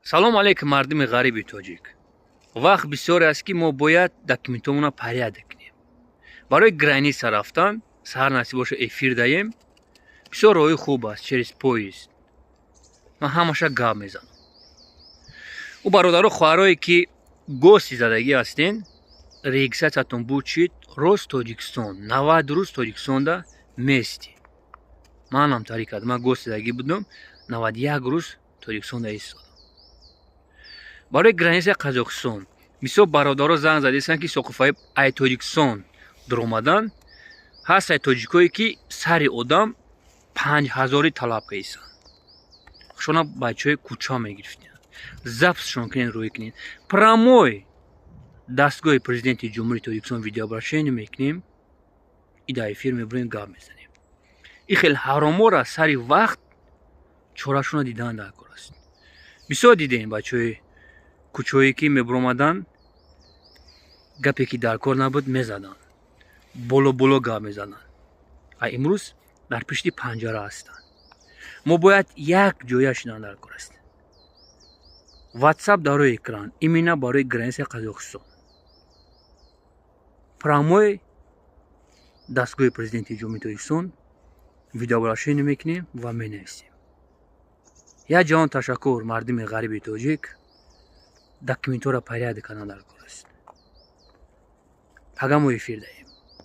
Салом алейкум, мардуми ғариби тоҷик. Вақт бисёре аст, ки мо бояд документомона порядок кунем барои граница рафтан. Саҳар насиб боша, эфир даем. Бисёр роҳи хуб аст, через поезд. Ман ҳамаша гап мезанам. Ӯ бародару хоҳарое, ки гости задагӣ ҳастен, регистрациятон буд, шид, рост Тоҷикистон, 90 рӯз Тоҷикистонда местӣ. Манам тариқ кардам, ман гости задагӣ будам, 91 рӯз Тоҷикистонда истодам. Барои границаи Қазоқистон бисёр бародаро занг задистанд, ки соқуфаи ай Тоҷикистон дуромадан ҳаст. Ай тоҷикое, ки сари одам 5000-ӣ талаб кардистанд, хушона бачаҳои кӯча мегирифтанд. Записшон кунед, рӯй кунед, прямой дастгоҳи Президенти Ҷумҳурии Тоҷикистон видеообращение мекунем и дар эфир мебурем, гап мезанем. И хел ҳаромора сари вақт чорашона дидан дар кор аст. Бисёр дидем бачаҳои кӯчое, ки мебуромаданд, гапе, ки дар кор набуд, мезаданд, боло боло гап мезаданд, а имрӯз дар пишти панҷара ҳастанд. Мо бояд як ҷоя шидан дар кор аст. Ватсап дар рӯи экран, именно барои границаи Қазоқистон прямой дастгоҳи Президенти Ҷумҳурии Тоҷикистон видеообращение мекунем ва менависем. Як ҷаҳон ташаккур, мардуми ғариби тоҷик. Документҳоро порядок кардан дар кор аст. Пага мо эфир даем.